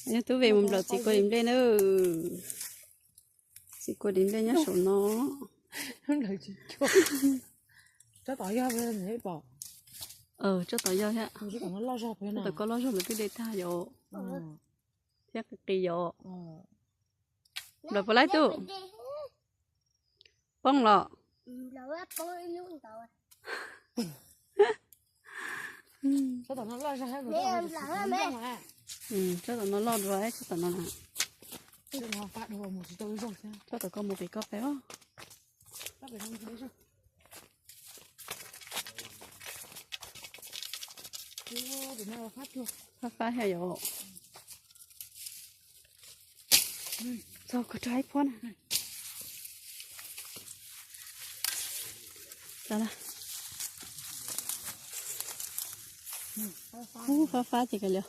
Nyob tub ve mus nplawm txiv kua dim nplej na. Txiv kua dim nplej nyob saum no. Tsob tom yog thiab. Tsob tom ko loj zog lawm twb de tag yom. Thiab qis qis yom. Nplawm puas laib tub? Poob los? Tsob tom no loj dua tsob tom no na. Tsob tom ko mus qis koj pem os. Fab fab thiab yom. Txog koj rau ib phuab na. Ub, fab fab ces kav liam.